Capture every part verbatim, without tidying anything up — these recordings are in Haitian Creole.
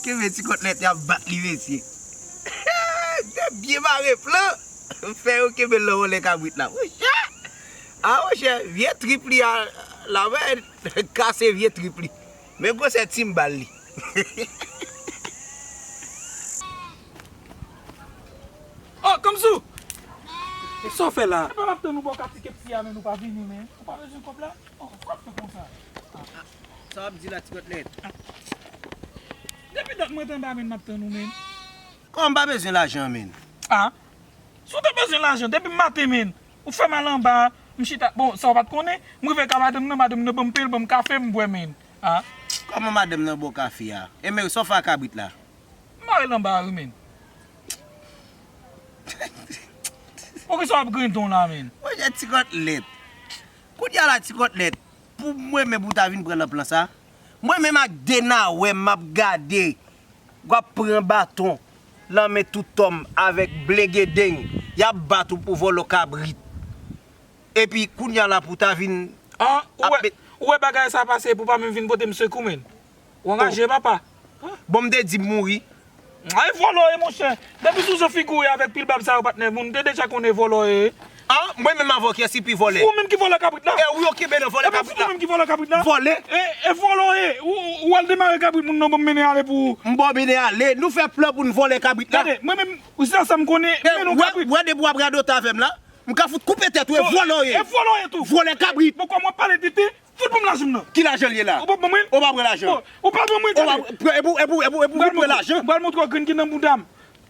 Kenbe ti kòtlèt y ap bat li, mesye. Te byen mare plan. Fè yo kenbe l nan vòlè kabrit la. Monchè! A, monchè, vye trip li a, la wè, kase vye trip li. Men gwosè timbal li. Oh, Kamsou! Sa w fè la? Epa m ap tann ou bò kati kepsi a, men ou pa vini, men. Ou pa bezwen kòb la? Oh, sa w ap fè konsa? Sa w ap di la, ti kòtlèt? Depi dat mwen t anba, men m ap tann ou, men. Kòman m pa bezwen lajan, men? Ah? Si w te bezwen lajan, depi maten, men, ou fè m al anba, m chita, bon, sa w pa t konnen, m rive ka madanm nan, madanm nan ban m pen, ban m kafe, m bwè, men. Ah? Kòman madanm nan ba w kafe a? E men, sa w fè ak kabrit la? M mare l anba a, wi, men. Poukisa w ap griyen ton la, men? Monchè, ti kòtlèt. Kounye a la, ti kòtlèt, pou mwen menm pou w ta vin pran nan plan sa, mwen menm ak de nawè m ap gade, w ap pran baton nan men Toutòm avèk Blengedeng, y ap bat ou pou vòlò kabrit. Epi kounye a la pou w ta vin Ah, ou ap wè, met ou wè bagay sa pase pou pa menm vin pote m sekou, men. Ou anraje, papa. Bon, m te di m mouri. Ay, vòlò ye, monchè. Depi sou jan figi w ye avèk pil bab sa yo, patnè, moun te deja konnen vòlò ye. Ah, mwen menm avè w, kiyès ki pi vòlè? Ou menm ki vòlè kabrit la. E wi, yo kenbe nan vòlè kabrit la. Ou menm ki vòlè kabrit la. Vòlè. E, e vòlè w ye. Ou, ou, ou al demare kabrit moun nan, ban m mennen ale pou ou. M ba w mennen ale. Nou fè plan pou n vòlè kabrit la. Gade, mwen menm, ou se sa m konnen, men nou kabrit. Wè, depi w ap radote avè m la, m ka fout koupe tèt ou, e vòlè w ye. E vòlè w ye tou. Vòlè kabrit. Bon, kòm w ap pale tete, fout ban m lajan m nan. Ki lajan l ye la? Ou p ap ban mwen l? Ou pa pran lajan. Bon, ou pa ban mwen l, tande. Ou pa pran, e pou, e pou, e pou, e pou, ou pran lajan. M pral montre w grenn ki nan bouda m.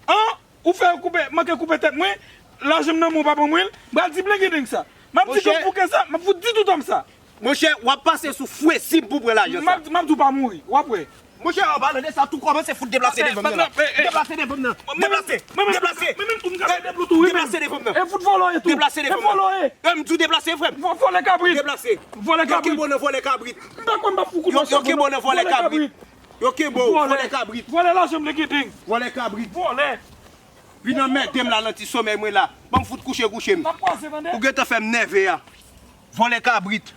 An, ou fè koupe, manke koupe tèt mwen, lajan m nan men w pa ban mwen l, m pral di Blengedeng sa. M ap di Don Fouke sa, m ap fout di Toutòm sa. Monchè, w ap pase sou fwesi m pou pran lajan sa. M ap, m ap di w pa mouri, w ap wè. Monchè, an palan de sa, tou kòmanse fout deplase devan m nan. Deplase devan m nan. Deplase. Deplase. Deplase devan m nan. E fout vòlò ye tou. Deplase devan m nan. E m di w deplase, frè m. Vòlè kabrit. Deplase. Vòlè kabrit. Yo kenbe w nan vòlè kabrit. M pa kwè m pa fout koupe w. Yo kenbe w nan vòlè kabrit. Yo kenbe w, vòlè kabrit. Vòlè lajan m, Blengedeng. Vòlè kabrit. Vòlè. Vin anmède m la nan ti somèy mwen la. Ban m fout kouche kouche m. N ap kwaze, tande. Ou gentan fè m nève a. Vòlè kabrit.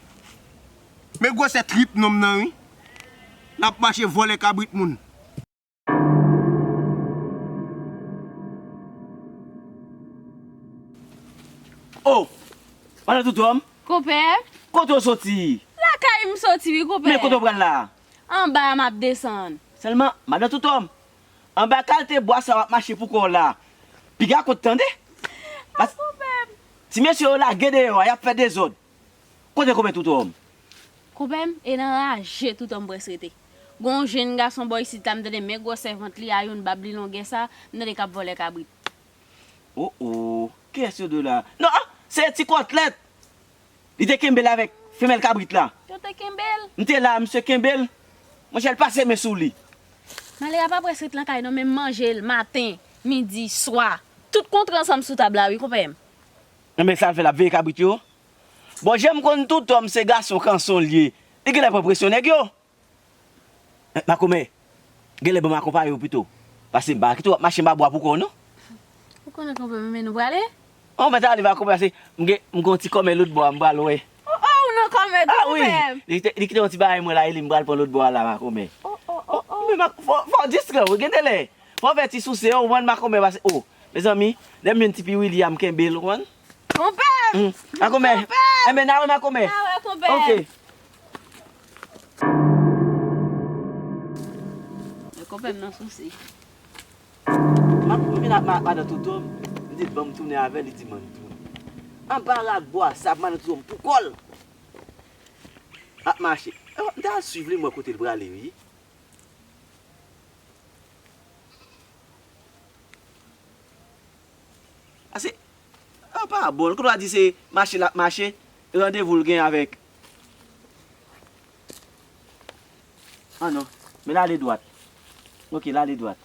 Men gwosè trip nonm nan, wi. L ap mache vòlè kabrit moun. Oh! Madan Toutòm? Konpè? Kote w soti? Lakay m soti, wi, konpè. Men kote w pral la? Anba a m ap desann. Sèlman, madan Toutòm, anba kalte bwa sa w ap mache pou kò w la, piga kout, tande? Pas konpè m. Ti mesye yo lage deyò a, y ap fè dezòd. Kote konpè Toutòm? Konpè m, e nan raje Toutòm prèske rete. Gon jenn gason bò isit la, m tande men gwosè vant li a, youn bab li longè sa, m tande k ap vòlè kabrit. Oh, oh, kiyès yo de la? Non, ah, se ti kòtlèt! Li te kenbe l avèk femèl kabrit la. Yo te kenbe l? M te la, misye kenbe l. Monchè, l pase men sou li. Malè a pa prèske ret nan kay non, men m manje l maten, midi, swa. Tout kontre ansanm sou tab la, wi, konpè m. Enben, sa l fè, l ap veye kabrit yo? Bon, jan m konn Toutòm se gason kanson l ye, li genlè pran presyon nèg yo. Eh, makomè, genlè ban m akonpaye w pito. Paske m pa kite w ap mache anba bwa pou kò w, non. Ou konnen konpè m, men nou prale? Oh, mèt ale, makomè, paske m gen, m gen yon ti kòmè lòt bò a, m pral wè. Oh, oh, ou nan kòmè tou, konpè m. Ah wi, li te, li kite yon ti bagay mwen la, e li m pral pran lòt bò a la, makomè. Oh, oh, oh, oh. Men mak-, fò, fò w distrè w, gen de lè. Fò w fè ti souse, w konprann, makomè, paske, oh, mezanmi, lè m jwenn ti piwili a, m kenbe l, ou konprann? Konpè m! Hmm. Makomè. Konpè m! Enben, n a wè makomè. N a wè konpè m. Ok. Men konpè m nan souse. M ap vin ak ma-, madan Toutòm, m di l ban m tounen avè l, li di m ann tounen. Anba rak bwa sa, madan Toutòm pou kò l ap mache. M ta al swiv li, m wè kote l prale, wi. Ase, an pa bon, kote w a di se mache l ap mache, randevou l gen avèk. Ah non, men l ale dwat. Ok, l ale dwat.